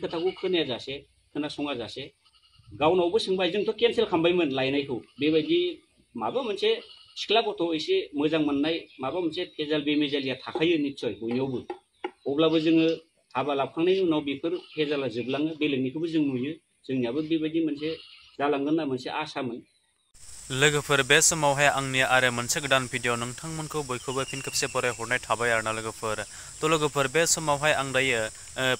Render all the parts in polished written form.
खोथाखौ खोनायाजासे खोनासङाजासे गावनावबो सोंबाय जोंथ' केन्सेल खालामबायमोन लायनायखौ बेबायदि माबा मोनसे सिख्ला गथ' एसे मोजां मोननाय माबा मोनसे भेजाल बेमेजालिया थाखायो निस्सय बयनियावबो अब्लाबो जोङो हाबा लाखांनायनि उनाव बेफोर भेजाला जोबलाङो बेलेगनिखौबो जों नुयो जोंनियाबो बेबायदि मोनसे जालांगोन होनना मोनसे आसामोन। लोगोफोर बे समावहाय आंनि आरो मोनसे गोदान भिडिअ नोंथांमोनखौ बयखौबो फिन खेबसे फरायहरनाय थाबाय आरोना लोगोफोर। थ' लोगोफोर बे समावहाय आं दायो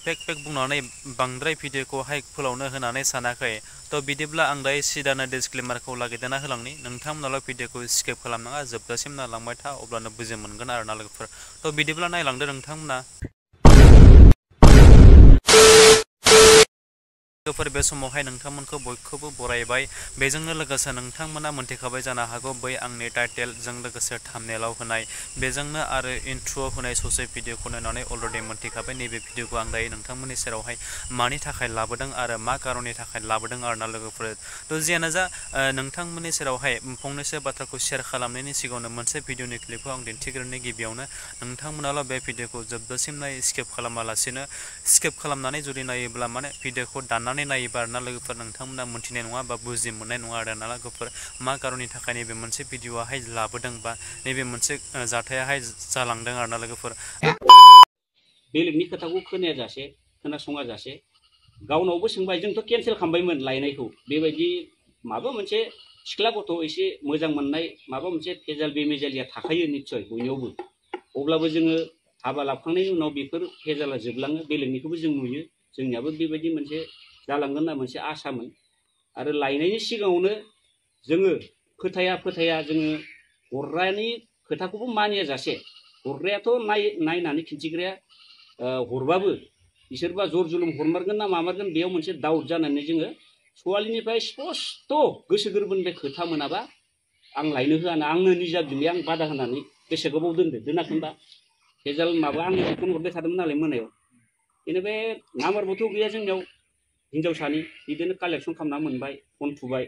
फेक बुंनानै बांद्राय भिडिअखौहाय फोलावनो होनानै सानाखै। थ' बिदिब्ला आं दायो सिदानो डिसक्लेमारखौ लागिरना होलांनि नोंथांमोनाल' भिडिअखौ स्किप खालामनाङा जोबजासिम नायलांबाय था अब्लानो बुजि मोनगोन आरोना लोगोफोर। थ' बिदिब्ला नायलांदो नोंथांमोना। लोगोफोर बे समावहाय नोंथांमोनखौ बयखौबो बरायबाय बेजोंनो लोगोसे नोंथांमोना मोनथिखाबाय जानो हागौ बै आंनि टाइटेलजों लोगोसे थाम्बनेलाव होनाय बेजोंनो आरो इन्ट्र'आव होनाय ससे भिडिअखौ नायनानै अलरेडि मोनथिखाबाय नैबे भिडिअखौ आं दायो नोंथांमोननि सेरावहाय मानि थाखाय लाबोदों आरो मा कारननि थाखाय लाबोदों आरोना लोगोफोर। थ' जियानो जा नोंथांमोननि सेरावहाय फंनैसो बाथ्राखौ शेयार खालामनायनि सिगाङावनो मोनसे भिडिअनि क्लिपखौ आं दिन्थिग्रोनो गिबियावनो नोंथांमोनाल' बे भिडिअखौ जोबजासिम नाय स्किप खालामालासिनो स्किप खालामनानै जुदि नायोब्ला माने भिडिअखौ दाननानै नायोबा आरोना लोगोफोर नोंथांमोना मोनथिनाय नङा बा बुजि मोननाय नङा आरोना लोगोफोर मा कारननि थाखाय नैबे मोनसे भिडिअआहाय लाबोदों बा नैबे मोनसे जाथायाहाय जालांदों आरोना लोगोफोर। बेलेगनि खोथाखौ खोनायाजासे खोनासङाजासे गावनावबो सोंबाय जोंथ' केन्सेल खालामबायमोन लायनायखौ बेबायदि माबा मोनसे सिख्ला गथ' एसे मोजां मोननाय माबा मोनसे भेजाल बेमेजालिया थाखायो निस्सय बयनियावबो अब्लाबो जोङो हाबा लाखांनायनि उनाव बेफोर भेजाला जोबलाङो बेलेगनिखौबो जों नुयो जोंनियाबो बेबायदि मोनसे जालांगोन होनना मोनसे आसामोन। आरो लायनायनि सिगाङावनो जोङो फोथाया जोङो हरग्रानि खोथाखौबो मानिया जासे हरग्रायाथ' नायनानै खिन्थिग्राया हरबाबो बिसोरबा जर जुलुम हरमारगोन ना मामारगोन बेयाव मोनसे दाउट जानानै जोङो सवालिनिफ्राय स्पस्ट' गोसो गोरबोनिफ्राय खोथा मोनाबा आं लायनो होआना आंनो निजा बिलाय आं बादा होनानै बेसे गोबाव दोनाखैबा भेजाल माबा आंनि फन हरबाय थादोंमोन नालाय मोनायाव बेनिफ्राय नाम्बारबोथ' गैया जोंनियाव हिनजावसानि बिदिनो कालेक्सन खालामना मोनबाय फन थुबाय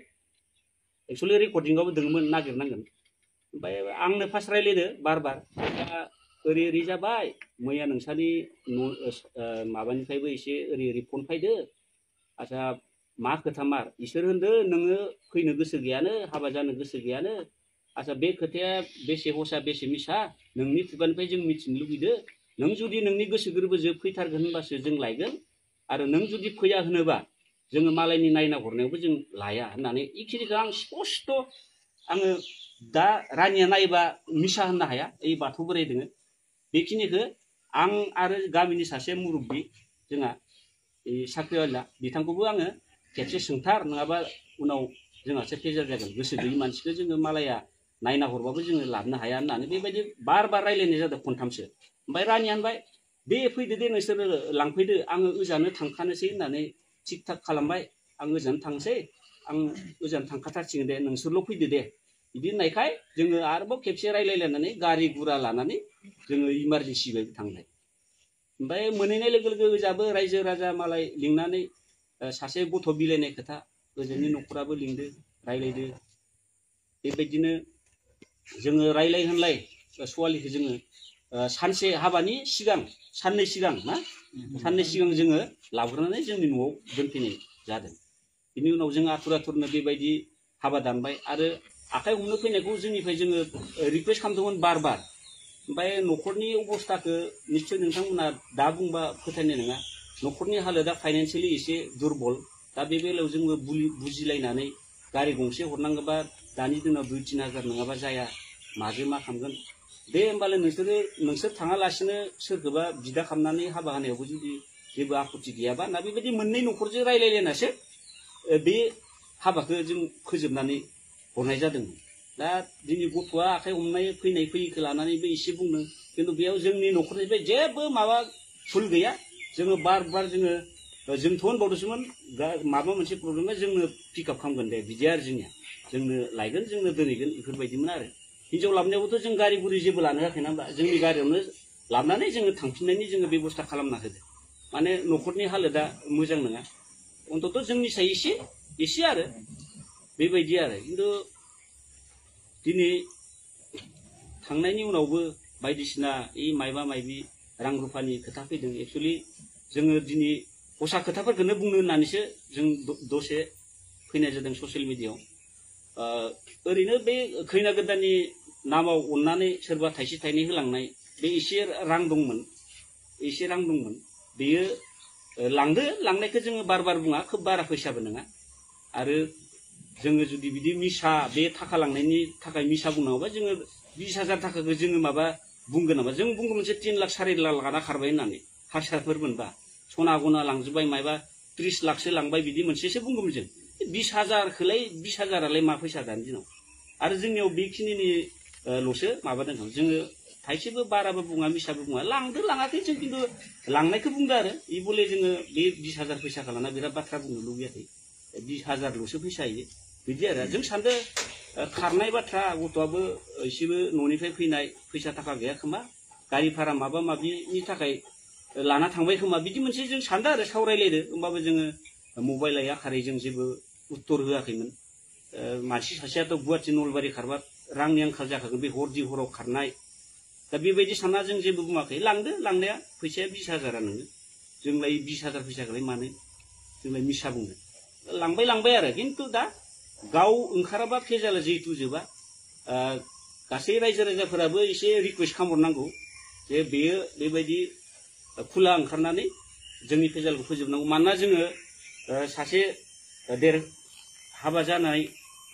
एक्सुवेलि रेकर्डिंआवबो दङमोन नागिरनांगोन ओमफ्राय आंनो फार्स्ट रायलायदो बार दा ओरै जाबाय मैया नोंसानि माबानिफ्रायबो एसे ओरै फन फैदो आच्छा मा खोथा मार इसोर होनदो नोङो फैनो गोसो गैयानो हाबा जानो गोसो गैयानो आच्छा बे खोथाया बेसे हसा बेसे मिसा नोंनि खुगानिफ्राय जों मिथिनो लुगैदो नों जुदि नोंनि गोसो गोरबोजों फैथारगोन होनबासो जों लायगोन आरो नों जुदि फैया होनोबा जोङो मालायनि नायना हरनायावबो जों लाया होननानै इखिनिखौ आं स्पस्ट' आङो दा रानिया नायोबा मिसा होननो हाया ओइ बाथौ बोराइ दोङो बेखिनिखौ आं आरो गामिनि सासे मुरुब्बि जोंहा साख्रिआवला बिथांखौबो आङो खेबसे सोंथार नङाबा उनाव जोंहासो फेजार जागोन गोसो गैयि मानसिखौ जोङो मालाया नायना हरबाबो जोङो लाबोनो हाया होननानै बेबायदि बार रायलायनाय जादों खनथामसो ओमफ्राय रानिया होनबाय दे फैदो दे नोंसोरो लांफैदो आङो ओजानो थांखानोसै होननानै थिग थाक खालामबाय आं ओजानो थांसै आं ओजानो थांखाथारसिगोन दे नोंसोरल' फैदो दे बिदि होननायखाय जोङो आरोबाव खेबसे रायलायलायनानै गारि गुरा लानानै जोङो इमारजेन्सि बायदि थांबाय ओमफ्राय मोनहैनाय लोगो लोगो ओजाबो रायजो राजा मालाय लिंनानै सासे गथ' बिलाइनाय खोथा ओजोंनि न'खराबो लिंदो रायलायदो बेबायदिनो जोङो रायलाय होनलाय सवालिखौ जोङो सानसे हाबानि सिगां साननै सिगां ना साननै सिगां जोङो लाबोनानै जोंनि न'आव दोनफैनाय जादों। बिनि उनाव जों आथुरनो बेबायदि हाबा दानबाय आरो आखाइ हमनो फैनायखौ जोंनिफ्राय जोङो रिकुवेस्ट खालामदोंमोन बार ओमफ्राय न'खरनि अबस्थाखौ निस्सय नोंथांमोना दा बुंबा फोथायनाय नङा न'खरनि हालोदा फाइनान्सियेलि एसे दुरबल दा बे बेलायाव जोङो बुजिलायनानै गारि गंसे हरनांगौबा दानि दिनाव 2-3 हाजार नङाबा जाया माजों मा खालामगोन दे होमबालाय नोंसोर थाङालासिनो सोरखौबा बिदा खालामनानै हाबा होनायावबो जुदि जेबो आपत्ति गैयाबा ना बेबायदि मोननै न'खरजों रायलायलायनासो बे हाबाखौ जों फोजोबनानै हरनाय जादोंमोन। दा दिनै गथ'आ आखाइ हमनाय फैयैखौ लानानैबो एसे बुंदों खिन्थु बेयाव जोंनि न'खरनिफ्राय जेबो माबा भुल गैया जोङो बार जोङो जोंथ' होनबावदोंसोमोन माबा मोनसे प्रब्लेमा जोंनो पिकआप खालामगोन दे बिदि आरो जोंनो लायगोन जोंनो दोनहैगोन बेफोरबायदिमोन आरो हिनजाव लाबोनायावबोथ' जों गारि गुरि जेबो लानो होआखै ना होमबा जोंनि गारियावनो लाबोनानै जोङो थांफिननायनि जोङो बेब'स्था खालामना होदो माने न'खरनि हालोदा मोजां नङा अन्तत' जोंनि साय एसे आरो बेबायदि आरो खिन्थु दिनै थांनायनि उनावबो बायदिसिना मायबा मायबि रां रुफानि खोथा फैदों एक्सुवेलि जोङो दिनै हसा खोथाफोरखौनो बुंनो होननानैसो जों दसे फैनाय जादों ससियेल मिडियायाव। ओरैनो बे खैना गोदाननि नामाव अननानै सोरबा थाइसे थाइनै होलांनाय बे एसे रां दंमोन, बेयो लांदो, लांनायखौ जोङो बार बुङा, खोब बारा फैसाबो नङा। आरो जोङो जुदि बिदि मिसा बे थाखा लांनायनि थाखाय मिसा बुंनांगौबा जोङो 20,000 थाखाखौ जोङो माबा बुंगोन नामा? जों बुंगोन मोनसे 3 लाख 4 लाख लाना खारबाय होननानै हारसाफोर मोनबा सना गना लांजोब्बाय, मायबा 30 लाखसो लांबाय, बिदि मोनसेसो बुंगौमोन जों। 20,000खौलाय 20,000आलाय मा फैसा दानि दिनाव? आरो जोंनियाव बेखिनिनि लसो माबादों। जोङो थाइसेबो बाराबो बुङा, मिसाबो बुङा, लांदो लाङाखै जों खिन्थु लांनायखौ बुंदो आरो इ बले जोङो बे 20,000 फैसाखौ लाना बिराद बाथ्रा बुंनो लुबैयाखै। 20,000ल'सो फैसा होयो बिदि आरो। जों सानदो खारनाय बाथ्रा, गथ'आबो एसेबो न'निफ्राय फैनाय फैसा थाखा गैया खोमा, गारि भारा माबा माबिनि थाखाय लाना थांबाय खोमा, बिदि मोनसे जों सानदो आरो सावरायलायदो। होमबाबो जोङो मबाइल आखारै जों जेबो उत्तर होआखैमोन। मानसि सासेयाथ' गुवाहाटि नलबारि खारबा रांनि आंखाल जाखागोन, बे हराव खारनाय। दा बेबायदि सानना जों जेबो बुङाखै। लांदो, लांनाया फैसाया 20,000 नोङो, जोंलाय 20,000 फैसाखौलाय मानो जोंलाय मिसा बुंनो। लांबाय आरो। खिन्थु दा गाव ओंखाराबा फेजाला जिहेतु जोबा, गासै रायजो राजाफोराबो एसे रिकुवेस्ट खालामहरनांगौ जे बेयो बेबायदि खुला ओंखारनानै जोंनि फेजालखौ फोजोबनांगौ। मानोना जोङो सासे हाबा जानाय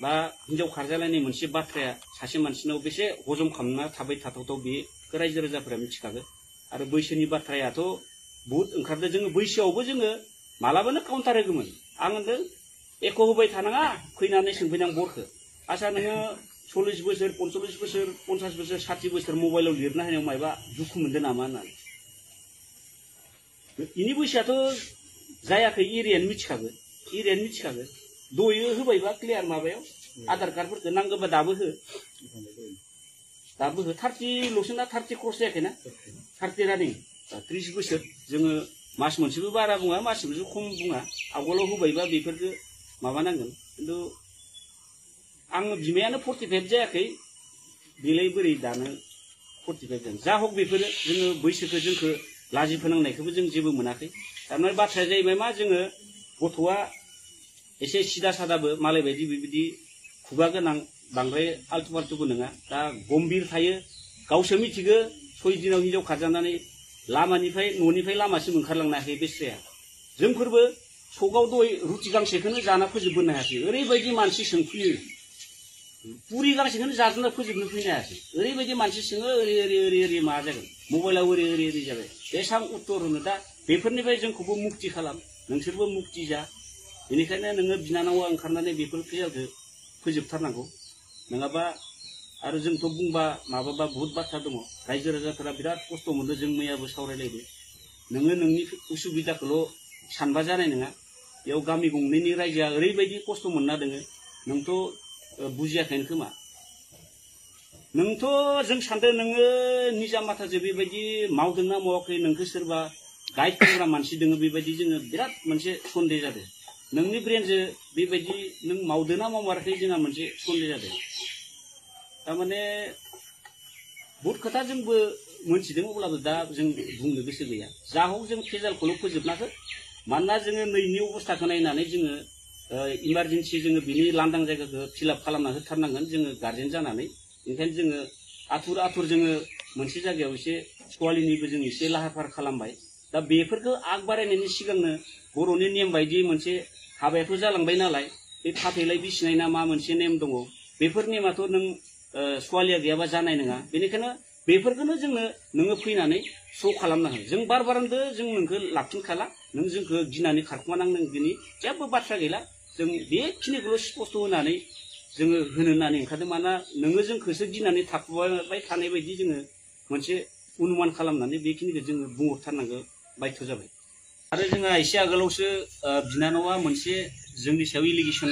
बा हिनजाव खारजालायनाय मोनसे बाथ्राया सासे मानसिनाव बेसे हजम खालामना थाबाय थाथावथाव बेखौ रायजो राजाफोरा मिथिखागोन। आरो बैसोनि बाथ्रायाथ' बहुद ओंखारदों। जोङो बैसोआवबो जोङो मालाबानो काउन्टार होगौमोन। आं होनदों एख' होबाय थानाङा, फैनानै सोंफैनां बरखौ। आसा नोङो 40 बोसोर 45 बोसोर 50 बोसोर 60 बोसोर मबाइलाव लिरना होनायाव मायबा दुखु मोनदों नामा होननानै। इनि बैसोआथ' जायाखै, एरियानो मिथिखागोन। दयो होबायबा क्लियार माबायाव आधार कार्डफोरखौ नांगौबा दाबो हो। 30ल'सो ना, 30 क्रस जायाखैना, 30 रानिं 30 बोसोर। जोङो मास मोनसेबो बारा बुङा, मास मोनसेबो खम बुङा। आवगोलाव होबायबा बेफोरखौ माबानांगोन। खिन्थु आं बिमायानो 45 जायाखै, बेलाय बोरै दानो 45 जानो। जा हक बेफोरो जोङो बैसोखौ जोंखौ लाजि फोनांनायखौबो जों जेबो मोनाखै। थारमाने बाथ्राया जाहैबाय मा, जोङो गथ'आ एसे सिदा सादाबो मालाय बायदि बेबायदि खुगा गोनां बांद्राय आल्टु फाल्टुबो नङा। दा गम्भीर थायो, गावसो मिथिगो 6 दिनाव हिनजाव खारजानानै न'निफ्राय लामासिम ओंखारलांनो हायाखै बेस्राया। जोंफोरबो सकाव दय रुटि गांसेखौनो जाना फोजोबबोनो हायाखै। ओरैबायदि मानसि सोंफैयो, पुरि गांसेखौनो जाजोबना फोजोबनो फैनो हायाखै। ओरैबायदि मानसि सोङो, ओरै मा जागोन, मबाइलाव ओरै जाबाय। बेसां उत्तर होनो। दा बेफोरनिफ्राय जोंखौबो मुक्ति खालाम, नोंसोरबो मुक्ति जा। बेनिखायनो नोङो बिनानावा ओंखारनानै बेफोर फेजालखौ फोजोबथारनांगौ। नङाबा आरो जोंथ' बुंबा माबाबा बहुत बाथ्रा दङ। रायजो राजाफोरा बिराद खस्थ' मोनदों, जों मैयाबो सावरायलायदो। नोङो नोंनि उसुबिदाखौल' सानबा जानाय नङा। बेयाव गामि गंनैनि रायजोआ ओरैबायदि खस्थ' मोनना दोङो, नोंथ' बुजियाखैनो खोमा। नोंथ' जों सानदों नोङो निजा माथाजों बेबायदि मावदोंना मावाखै, नोंखौ सोरबा गाइड खालामग्रा मानसि दोङो, बेबायदि जोङो बिराद मोनसे सन्देह जादों। नोंनि ब्रेनजों बेबायदि नों मावदोंना मावाखै जोंहा मोनसे सन्देह जादों। थारमाने बहुत खोथा जोंबो मोनथिदों, अब्लाबो दा जों बुंनो गोसो गैया। जा हक जों फेजालखौल' फोजोबनाखै। मानोना जोङो नैनि अबस्थाखौ नायनानै जोङो इमारजेन्सि जोङो बिनि लांदां जायगाखौ फिलआप खालामना होथारनांगोन जोङो गार्जेन जानानै। ओंखायनो जोङो आथुर जोङो मोनसे जायगायाव एसे सवालिनिबो जों एसे लाहार फाहार खालामबाय। दा बेफोरखौ आग बारायनायनि सिगांनो बर'नि नेम बायदि मोनसे हाबायाथ' जालांबाय नालाय, बे फाथैलाय बिसिनाय ना मा मोनसे नेम दङ। बेफोर नेमाथ' नों सवालिया गैयाबा जानाय नङा। बेनिखायनो बेफोरखौनो नोङो फैनानै श' खालामना हो। जों बार होनदो, जों नोंखौ लाबथिंखाला, नों जोंखौ गिनानै खारखुमानांगोननि जेबो बाथ्रा गैला। जों बेखिनिखौल' स्पस्ट होनानै जोङो होनो होननानै ओंखारदों। मानोना नोङो जोंखौसो गिनानै थाखुमाबाय थानाय बायदि जोङो मोनसे अनुमान खालामनानै बेखिनिखौ जोङो बुंहरथारनांगौ बायध' जाबाय। आरो जोंहा एसे आगोलावसो बिनानावा मोनसे जोंनि सायाव एलिगेसन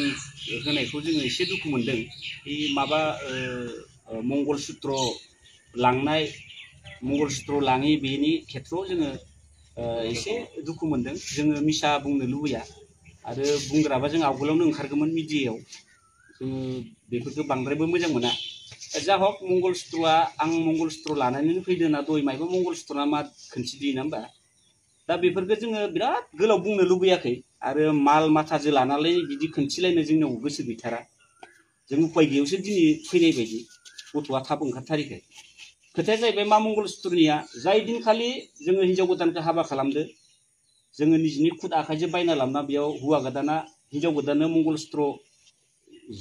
होनायखौ जोङो एसे दुखु मोनदों। बे माबा मंगलसूत्र लांनाय, मंगलसूत्र लाङि बेनि खेथ्रआव जोङो एसे दुखु मोनदों। जोङो मिसा बुंनो लुबैया आरो बुंग्राबा जों आवगोलावनो ओंखारगौमोन मिडियायाव। जोङो बेफोरखौ बांद्रायबो मोजां मोना। जा हक मंगलसूत्रआ, आं मंगलसूत्र लानानैनो फैदों होनना दहाय मायबा मंगलसूत्रआ मा खोनथिदों ना होमबा। दा बेफोरखौ जोङो बिराद गोलाव बुंनो लुबैयाखै आरो माल माथाजों लानानै बिदि खोन्थिलायनो जोंनाव गोसो गैथारा जों उपाय गैयैयावसो दिनै फैनाय बायदि गथ'आ थाब ओंखारथारिखाय खोथाया जाहैबाय मा मंगलसुत्रनिया जाय दिनखालि जोङो हिन्जाव गोदानखौ हाबा खालामदो जोङो निजिनि खुद आखाइजों बायना लाबोना बेयाव हौवा गोदाना हिन्जाव गोदाननो मंगलसुत्र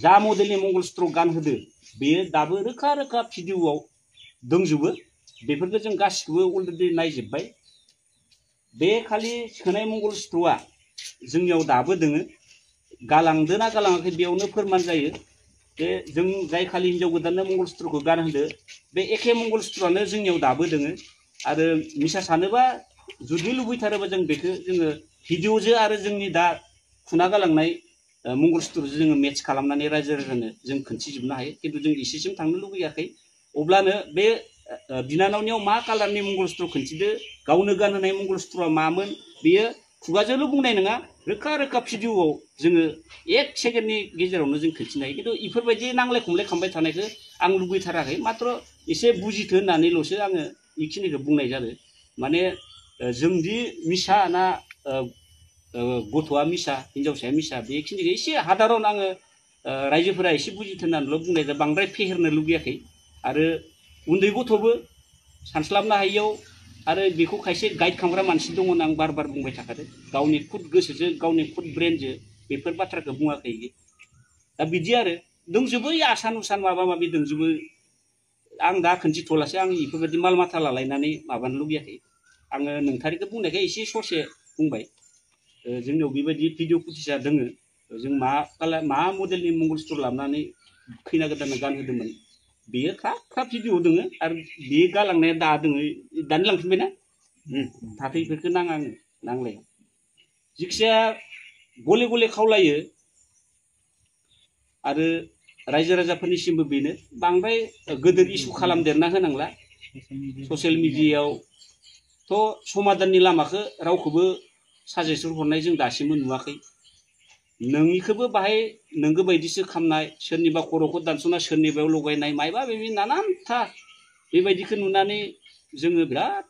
जा मडेलनि मंगलसुत्र गानहोदो बेयो दाबो रोखा रोखा भिडिअ'आव दंजोबो बेफोरखौ जों गासिखौबो अलरेडि नायजोब्बाय बे खालि सोनाय मंगलसुत्रआ जोंनियाव दाबो दोङो गालांदोना गालाङाखै बेयावनो फोरमान जायो जे जों जाय खालि हिन्जाव गोदाननो मंगलसुत्रखौ गानहोदो बे एखे मंगलसुत्रआनो जोंनियाव दाबो दोङो आरो मिसा सानोबा जुदि लुबैथारोबा जों बेखौ जोङो भिडिअ'जों आरो जोंनि दा खुना गालांनाय मंगलसुत्रजों जोङो मेट्स खालामनानै रायजो राजानो जों खोन्थिजोबनो हायो खिन्थु जों इसेसिम थांनो लुबैयाखै अब्लानो बे बिनानावनियाव मा कालारनि मंगलसुत्र खोन्थिदो गावनो गानहोनाय मंगलसुत्रआ मामोन बेयो खुगाजोंल' बुंनाय नङा रोखा रोखा भिडिअ'आव जोङो 1 सेकेन्डनि गेजेरावनो जों खोन्थिनो हायो खिन्थु इफोरबायदि नांलाय खमलाय खालामबाय थानायखौ आं लुबैथाराखै मात्र एसे बुजिथो होननानैल'सो आङो बेखिनिखौ बुंनाय जादों माने जोंदि मिसा ना गथ'आ मिसा हिन्जावसाया मिसा बेखिनिखौ एसे हादारन आङो रायजोफोरा एसे बुजिथो होननानैल' बुंनाय जादों बांद्राय फेहेरनो लुबैयाखै आरो उन्दै गथ'बो सानस्लाबनो हायियाव आरो बेखौ खायसे गाइड खालामग्रा मानसि दङ होनना आं बार बार बुंबाय थाखादों गावनि खुद गोसोजों गावनि खुद ब्रेनजों बेफोर बाथ्राखौ बुङाखै दा बिदि आरो दंजोबो आसान उसान माबा माबि दंजोबो आं दा खोन्थिथ'लासै आं बेफोरबायदि माल माथा लालायनानै माबानो लुबैयाखै आङो नोंथारिखौ बुंनायखाय एसे ससे बुंबाय जोंनियाव बेबायदि भिडिअ फुटेजआ दोङो जों मा मडेलनि मंगलसुत्र लाबोनानै खैना गोदाननो गानहोदोंमोन बेयो ख्रा भिडिअ दोङो आरो बे गालांनाया दा दोङो दानो लांफिनबायना थाथै बेफोरखौ नाङा आङो नांलाया जिखिजाया गले गले खावलायो आरो रायजो राजाफोरनिसिमबो बेनो बांद्राय गोदोर इस्यु खालामदेरना होनांला ससियेल मिडियायावथ' समाधाननि लामाखौ रावखौबो साजेसन हरनाय जों दासिमबो नुवाखै नोंनिखौबो बाहाय नोंगो बायदिसो खामनाय सोरनिबा खर'खौ दानस'ना सोरनिबायाव लगायनाय मायबा मायबि नानानथा बेबायदिखौ नुनानै जोङो बिराद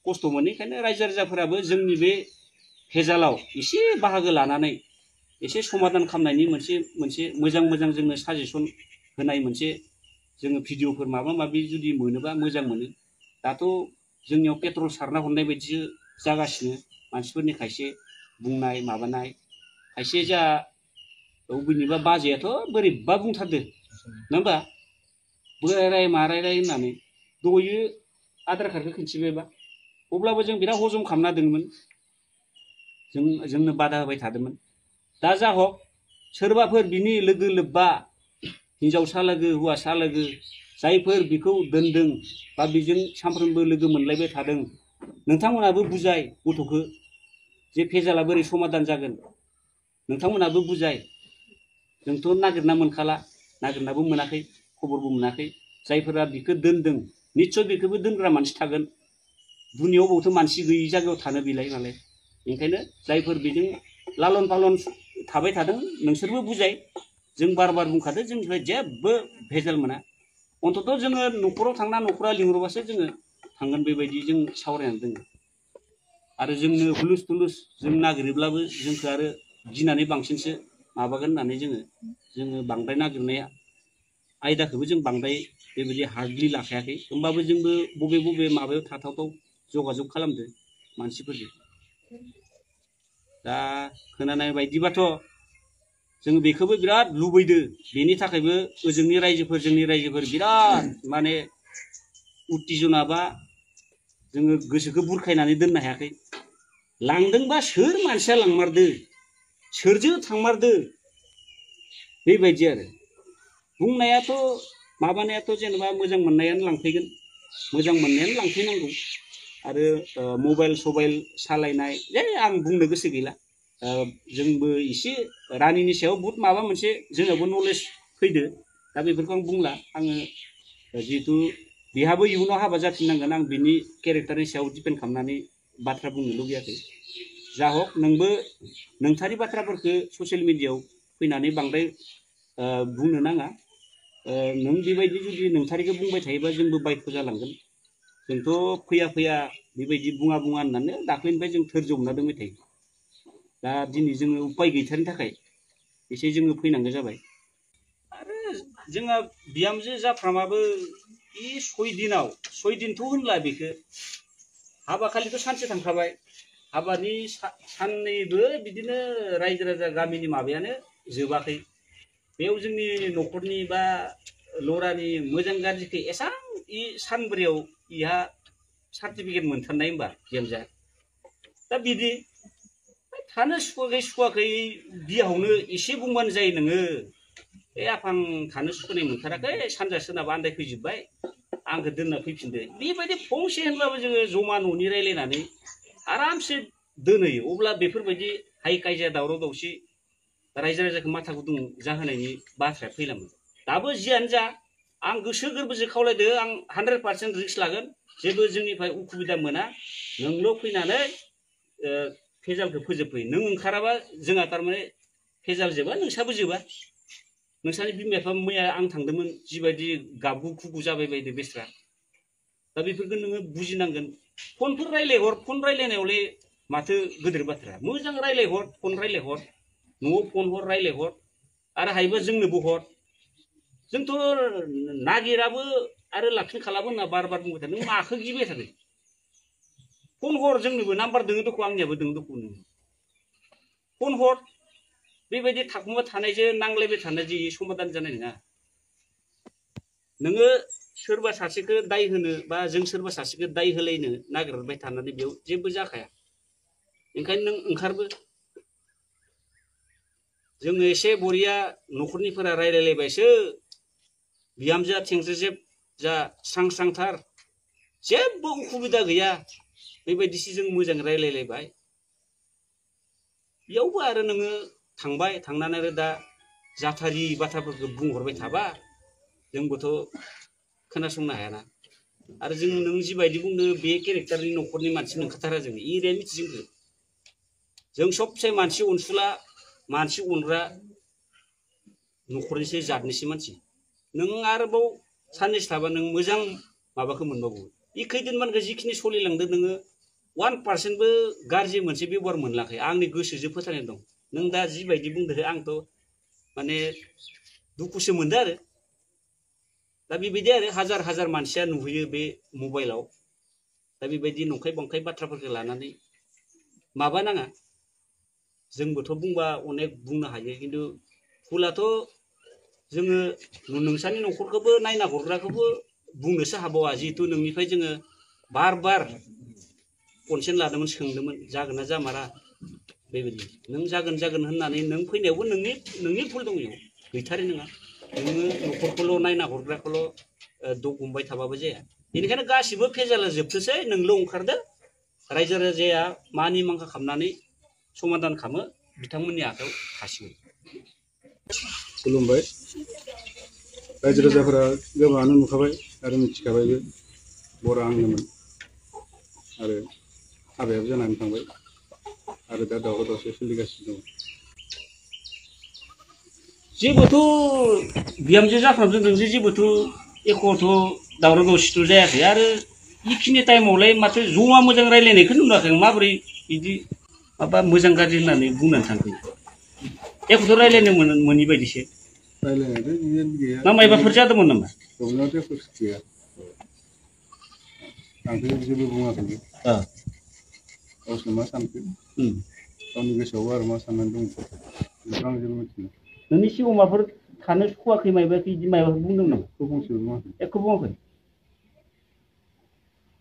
खस्थ' मोनो बेखायनो रायजो राजाफोराबो जोंनि बे भेजालाव एसे बाहागो लानानै एसे समाधान खालामनायनि मोनसे मोजां जोंनो साजेसन होनाय मोनसे जोङो भिडिअफोर माबा माबि जुदि मोनोबा मोजां मोनो दाथ' जोंनियाव पेट्रल सारना हरनाय बायदिसो जागासिनो मानसिफोरनि खायसे बुंनाय माबानाय खायसे जा बबेनिबा बाजैयाथ' बोरैबा बुंथारदो नङा होमबा बोराय माराय होननानै दयो आधार कार्डखौ खिन्थिबायबा अब्लाबो जों बिराद हजम खालामना दोंमोन जोंनो बादा होबाय थादोंमोन दा जा हक सोरबाफोर बिनि लोगो लोब्बा हिन्जावसा लोगो हौवासा लोगो जायफोर बिखौ दोनदों बा बिजों सानफ्रोमबो लोगो मोनलायबाय थादों नोंथांमोनाबो बुजाय गथ'खौ जे भेजाला बोरै समाधान जागोन नोंथांमोनाबो बुजाय जोंथ' नागिरना मोनखाला नागिरनाबो मोनाखै खबरबो मोनाखै जायफोरा बिखौ दोनदों निस्सय बेखौबो दोनग्रा मानसि थागोन दुनियाव बावथ' मानसि गैयि जायगायाव थानो बिलाय नालाय ओंखायनो जायफोर बिजों लालन पालन थाबाय थादों नोंसोरबो बुजाय जों बार बार बुंखादों जोंनिफ्राय जेबो भेजाल मोना अन्तत' जोङो न'खराव थांना न'खरा लिंहरबासो जोङो थांगोन बेबायदि जों सावरायनानै दोङो आरो जोंनो हुलुस थुलुस जों नागिरोब्लाबो जोंखौ आरो गिनानै बांसिनसो माबागोन होननानै जोङो बांद्राय नागिरनाया आयदाखौबो जों बांद्राय बेबायदि हार्डलि लाखायाखै होमबाबो जोंबो बबे माबायाव थाथावथाव जगाजग खालामदो मानसिफोरजों दा खोनानाय बायदिबाथ' जों बेखौबो बिराद लुबैदो बेनि थाखायबो ओजोंनि रायजोफोर जोंनि रायजोफोर बिराद माने उत्तेजना बा जोङो गोसोखौ बुरखायनानै दोननो हायाखै लांदोंबा सोर मानसिया लांमारदो सोरजों थांमारदो बेबायदि आरो बुंनायाथ' माबानायाथ' जेनेबा मोजां मोननायानो लांफैगोन मोजां मोननायानो लांफैनांगौ आरो मबाइल सबाइल सालायनाय जे आं बुंनो गोसो गैला जोंबो एसे रानिनि सायाव बहुद माबा मोनसे जोंनावबो नलेज फैदो दा बेफोरखौ आं बुंला आङो जिहेतु बेहाबो इयुनाव हाबा जाफिननांगोन आं बिनि केरेक्टारनि सायाव डिपेन्ड खालामनानै बाथ्रा बुंनो लुबैयाखै जा हक नोंबो नोंथारि बाथ्राफोरखौ ससियेल मिडियायाव फैनानै बांद्राय बुंनो नाङा नों बेबायदि जुदि नोंथारिखौ बुंबाय थायोबा जोंबो बायध' जालांगोन जोंथ' फैया फैया बेबायदि बुङा होननानै दाख्लैनिफ्राय जों धोर्ज हमना दोंबाय थायो। दा दिनै जोङो उपाय गैथारनि थाखाय एसे जोङो फैनांगौ जाबाय। आरो जोंहा बिहामजो जाफ्रामाबो बे 6 दिनथ' होनला बेखौ हाबाखालिथ' सानसे थांखाबाय। हाबानि साननैबो बिदिनो रायजो राजा गामिनि माबायानो जोबाखै। बेयाव जोंनि न'खरनि बा लरानि मोजां गाज्रिखौ एसां इ सानब्रैयाव इहा सार्टिफिकेट मोनथारनाय होमबा बिहामजोआ। दा बिदि थानो सुखुवाखै बियावनो एसे बुंबानो जायो नोङो। आफां थानो सुखुनाय मोनथाराखै सानजा सोनाब आन्दायफैजोब्बाय आंखौ दोनना फैफिनदो बेबायदि फंसे होनब्लाबो जोङो जमा न'नि रायलायनानै आरामसे दोनहैयो। अब्ला बेफोरबायदि हाइ कायजा दावराव दावसि रायजो राजाखौ माथा गुदुं जाहोनायनि बाथ्राया फैलामोन। दाबो जियानो जा आं गोसो गोरबोजों खावलायदो आं 100% रिक्स लागोन। जेबो जोंनिफ्राय उसुबिदा मोना। नोंल' फैनानै भेजालखौ फोजोबफै। नों ओंखाराबा जोंहा थारमाने भेजाल जोबा नोंसाबो जोबा। नोंसानि बिमा बिफा मैया आं थांदोंमोन जिबायदि गाबगु खुगु जाबाय बायदो बेस्रा। दा बेफोरखौ नोङो बुजिनांगोन। फनफोर रायलायहर, फन रायलायनायावलाय माथो गोदोर बाथ्रा। मोजां रायलायहर, फन रायलायहर, न'आव फन हर रायलायहर आरो हायोबा जोंनोबो हर। जोंथ' नागिराबो आरो लाखिनो खालामो होनना बार बुंबाय थादों। नों माखौ गिबाय थादों? फन हर जोंनोबो नाम्बार दोङो दख' आंनियाबो दोङो दख' फन हर। बेबायदि थाखुमा थानायजों नांलायबाय थानायजों समाधान जानाय नङा। नोङो सोरबा सासेखौ दाय होनो बा जों सोरबा सासेखौ दाय होलायनो नागिरबाय थानानै बेयाव जेबो जाखाया। ओंखायनो नों ओंखारबो। जोङो एसे बरिया न'खरनिफोरा रायलायलायबायसो बिहामजोआ थेंजेजेब जा स्रां स्रांथार जेबो उसुबिदा गैया बेबायदिसो जों मोजां रायलायलायबाय। बेयावबो आरो नोङो थांबाय थांनानै आरो दा जाथारि बाथ्राफोरखौ बुंहरबाय थाबा जोंबोथ' खोनासंनो हायाना। आरो जों नों जिबायदि बुंदों बे केरेक्टारनि न'खरनि मानसि नंखाथारा जों एरिया मिथि जों सबसे मानसि अनसुला मानसि अनग्रा न'खरनिसो जातनिसो मानसि। नों आरोबाव साननैसो थाबा नों मोजां माबाखौ मोनबावगौ। इ खैदिनमानखौ जिखिनि सोलिलांदों नोङो 1%बो गाज्रि मोनसे बेबहार मोनलाखै। आंनि गोसोजों फोथायनाय दं। नों दा जिबायदि बुंदों आंथ' माने दुखुसो मोनदों आरो। दा बेबायदि आरो हाजार हाजार मानसिया नुहैयो बे मबाइलाव। दा बेबायदि नंखाय बंखाय बाथ्राफोरखौ लानानै माबा नाङा। जोंबोथ' बुंबा अनेक बुंनो हायो खिन्थु भुलाथ' जोङो नोंसानि न'खरखौबो नायना हरग्राखौबो बुंनोसो हाबावा। जिहेथु नोंनिफ्राय जोङो बार बार कनसेन्ट लादोंमोन सोंदोंमोन जागोन ना जामारा बेबायदि। नों जागोन जागोन होननानै नों फैनायावबो नोंनि भुल दं इयाव गैथारै नङा। नोङो न'खरखौल' नायना हरग्राखौल' दग हमबाय थाबाबो जाया। बेनिखायनो गासिबो भेजाला जोबथोंसै नोंल' ओंखारदो। रायजो राजाया मानि मांखा खालामनानै समाधान खालामो बिथांमोननि आखायाव थासिगोन। खुलुमबाय। रायजो राजाफोरा गोबाङानो नुखाबाय आरो मिथिखाबायबो बरा आंनोमोन आरो हाबायाबो जानानै थांबाय आरो दा दावराव दावसि सोलिगासिनो दं। जेबोथ' बिहामजो जाफ्रामजों नोंजों जेबोथ' एख'थ' दावराव दावसिथ' जायाखै। आरो इखिनि टाइमावलाय माथो जमा मोजां रायलायनायखौनो नुवाखै आं। माबोरै बिदि माबा मोजां गाज्रि होननानै बुंनानै थांखो? एख'थ' रायलायनो मोनि बायदिसो। रायलायनायाथ' बिदिनो गैया। ना मायबाफोर जादोंमोन नामा? प्रब्लेमाथ' एख' गैया। आंथ' जेबो बुङाखैनो। गावसोर मा सानखो गावनि गोसोआव आरो मा साननानै दं बेखौ आं जेबो मिथिला। नोंनि सिगाङाव माबाफोर थानो सुखुवाखै मायबाफोर बिदि मायबाफोर बुंदों नामा? एख' फंसेबो बुङाखै। एख' बुङाखै?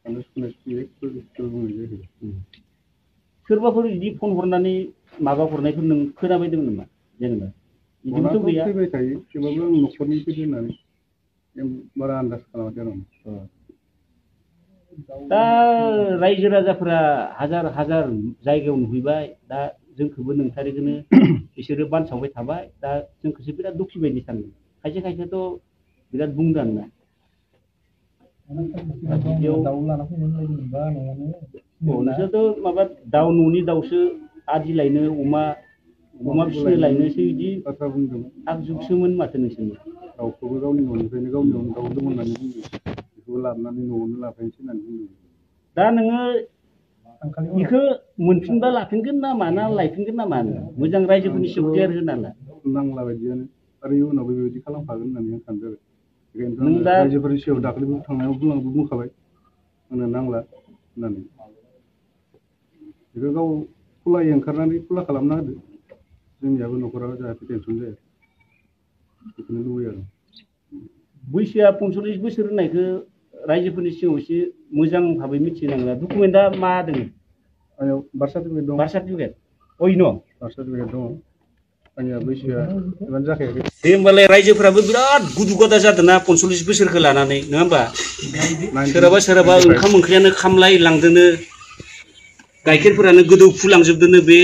थानो सुखुनाय जेबो बुंनाय जायाखै। सोरबाफोर बिदि फन हरनानै माबा हरनायखौ नों खोनाबायदोंमोन नामा? जेनेबा फनाथ' फैबाय थायो थेवबाबो आं न'खरनि फैदों होननानै बारा आन्दाज खालामाखै आरो आं। दा रायजो राजाफोरा हाजार हाजार जायगायाव नुहैबाय। दा जोंखौबो नोंथारिखौनो बिसोरो बानसावबाय थाबाय। दा जोंखौसो बिराद दुखि बायदि सानदों। खायसे खायसेथ' बिराद बुंदों आरोना। दाउ लाना फैनो मोनबा न'आवनो नोंसोरथ' माबा दाउ न'नि दाउसो आदि लायनो अमा फिसिनो लायनोसो बिदि बाथ्रा बुंदोंमोन। आगजुगसोमोन माथो नोंसोरनि। दाउखौबो गावनि न'निफ्रायनो गावनियावनो दाउ दं होननानै बुंदों। बेखौबो लाबोनानै न'आवनो लाफैनोसै होननानै बुंदों। दा नोङो बेखौ मोनफिनबा लाफिनगोन ना माना लायफिनगोन ना मानो मोजां रायजोफोरनि सायाव क्लियार होना ला नांला बायदियानो आरो इयुनावबो बेबायदि खालामखागोन होननानै आं सानदों आरो बेखायनोथ' नों दा रायजोफोरनि सायाव दाख्लैबो थांनायाव बुंखाबाय आंनो नांला होननानै बेखौ गाव खुलायै ओंखारनानै खुला खालामना होदो जोंनियाबो न'खरा जाहाथे टेनसन जाया बेखौनो लुबैयो आरो बैसोआ 45 बोसोर होननायखौ रायजोफोरनि सिगाङाव एसे मोजां भाबै मिथिनांगोन डकुमेन्टआ मा दङ आंनियाव बार्थ सार्टिफिकेट दं बार्थ सार्टिफिकेट अयन' बार्थ सार्टिफिकेट दङ आंनिया बैसोआ इमान जाखायाखै दे होमबालाय रायजोफोराबो बिराद गुदु गदा जादोंना 45 बोसोरखौ लानानै नङा होमबा सोरहाबा ओंखाम ओंख्रियानो खामलाय लांदोनो गाइखेरफोरानो गोदौफु लांजोबदोनो बे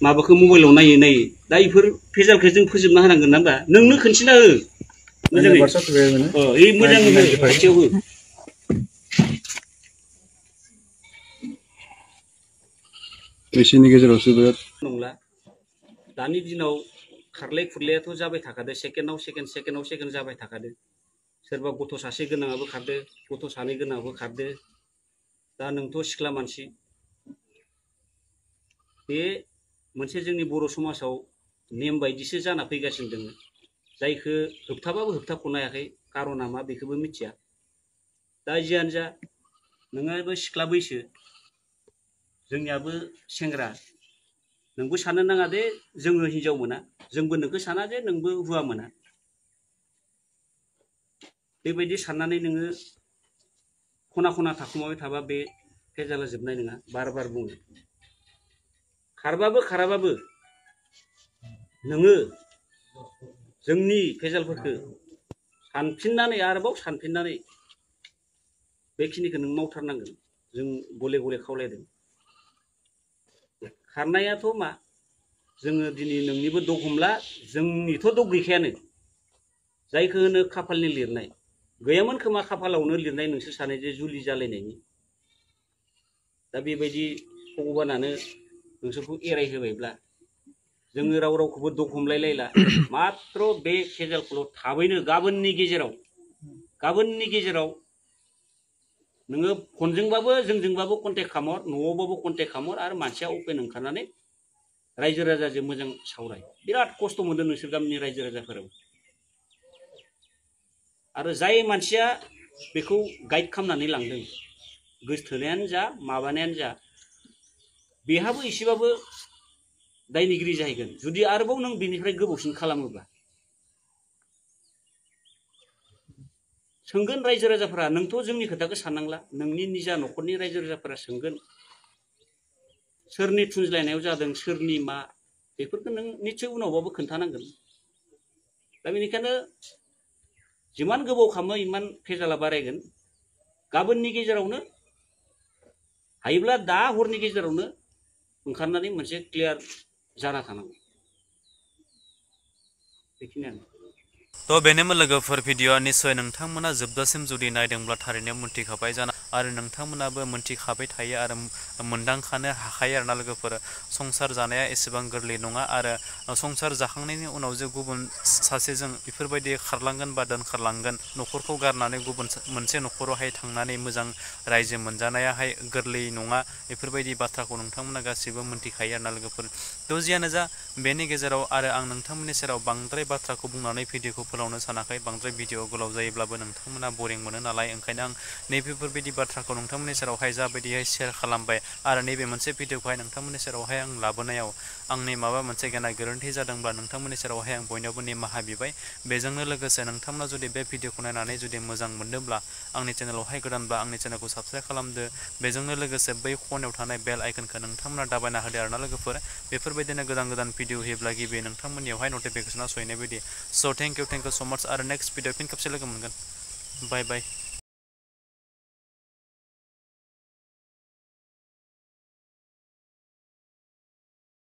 माबाखौ मबाइलाव नायै दा इफोर भेजालखौ जों फोजोबना होनांगोन ना होमबा नोंनो खोन्थिना हो मोजाङै बार्थ सार्टिफिकेट मोजां खाथियाव हो बैसोनि गेजेरावसो बिराद नंला दानि दिनाव खारलाय खुरलायाथ' जाबाय थाखादो सेकेन्डआव जाबाय थाखादो सोरबा गथ' सासे गोनाङाबो खारदो गथ' सानै गोनाङाबो खारदो दा नोंथ' सिख्ला मानसि बे मोनसे जोंनि बर' समाजाव नेम बायदिसो जाना फैगासिनो दङ जायखौ होबथाबाबो होबथाख'नो हायाखै कारना मा बेखौबो मिथिया दा जियानो जा नोंहाबो सिख्ला बैसो जोंनियाबो सेंग्रा नोंबो साननो नाङा दे जोङो हिनजाव मोना जोंबो नोंखौ साना जे नोंबो हौवा मोना बेबायदि साननानै नोङो खना खना थाखुमाबाय थाबा बे भेजाला जोबनाय नङा बार बुङो खारबाबो खाराबाबो नोङो जोंनि भेजालफोरखौ सानफिननानै बेखिनिखौ नों मावथारनांगोन जों गले गले खावलायदों खारनायाथ' मा जोङो दिनै नोंनिबो दग हमला जोंनिथ' दग गैखायानो जायखौ होनो खाफालनि लिरनाय गैयामोन खोमा खाफालावनो लिरनाय नोंसोर सानै जे जुलि जालायनायनि दा बेबायदि भगबानानो नोंसोरखौ एरायहोबायब्ला जोङो रावखौबो दग हमलायलायला मात्र बे भेजालखौल' थाबैनो गाबोननि गेजेराव नोङो फनजोंबाबो जोंजोंबाबो कन्टेक्ट खालामहर न'आवबाबो कन्टेक्ट खालामहर आरो मानसिया अपेन ओंखारनानै रायजो राजाजों मोजां सावराय बिराद खस्थ' मोनदों नोंसोर गामिनि रायजो राजाफोराबो आरो जाय मानसिया बेखौ गाइड खालामनानै लांदों गोसथोनायानो जा माबानायानो जा बेहाबो एसेबाबो दायनिगिरि जाहैगोन जुदि आरोबाव नों बेनिफ्राय गोबावसिन खालामोब्ला सोंगोन रायजो राजाफोरा नोंथ' जोंनि खोथाखौ साननांला नोंनि निजा न'खरनि रायजो राजाफोरा सोंगोन सोरनि थुनज्लायनायाव जादों सोरनि मा बेफोरखौ नों निश्चय उनावबाबो खोन्थानांगोन दा बेनिखायनो जिमान गोबाव खालामो इमान भेजाला बारायगोन गाबोननि गेजेरावनो हायोब्ला दा हरनि गेजेरावनो ओंखारनानै मोनसे क्लियार जाना थानांगौ बेखिनियानो तो बेनोमोन लोगोफोर भिडिअ'आ निस्सय नोंथांमोना जोबजासिम जुदि नायदोंब्ला थारैनो मोनथिखाबाय जाना आरो नोंथांमोनाबो मोनथिखाबाय थायो आरो मोनदांखानो हाखायो आरोना लोगोफोर संसार जानाया एसेबां गोरलै नङा आरो संसार जाखांनायनि उनाव जे गुबुन सासेजों बेफोरबायदि खारलांगोन बा दोनखारलांगोन न'खरखौ गारनानै गुबुन मोनसे न'खरावहाय थांनानै मोजां रायजो मोनजानायाहाय गोरलै नङा बेफोरबायदि बाथ्राखौ नोंथांमोना गासैबो मोनथिखायो आरोना लोगोफोर थ' जियानो जा बेनि गेजेराव आरो आं नोंथांमोननि सेराव बांद्राय बाथ्राखौ बुंनानै भिडिअ'खौ फोलावनो सानाखै बांद्राय भिडिअ गोलाव जायोब्लाबो नोंथांमोना बरिं मोनो नालाय ओंखायनो आं नैबेफोरबायदि बाथ्राखौ नोंथांमोननि सेरावहाय जाबायदिहाय शेयार खालामबाय आरो नैबे मोनसे भिडिअ'खौहाय नोंथांमोननि सेरावहाय आं लाबोनायाव आंनि माबा मोनसे गेना गोरोन्थि जादोंब्ला नोंथांमोननि सेरावहाय आं बयनावबो निमाहा बिबाय बेजोंनो लोगोसे नोंथांमोना जुदि बे भिडिअ'खौ नायनानै जुदि मोजां मोनदोंब्ला आंनि चेनेलावहाय गोदानबा आंनि चेनेलखौ साबस्क्राइब खालामदो बेजोंनो लोगोसे बै खनायाव थानाय बेल आइकनखौ नोंथांमोना दाबायना होदो आरोना लोगोफोर बेफोरबायदिनो गोदान भिडिअ होयोब्ला गिबि नोंथांमोननियावहाय नटिफिकेसना सहैनाय बायदि स' थेंक इउ सो माच आरो नेक्स्ट भिडिअ फिन खेबसे लोगो मोनगोन बाय बाय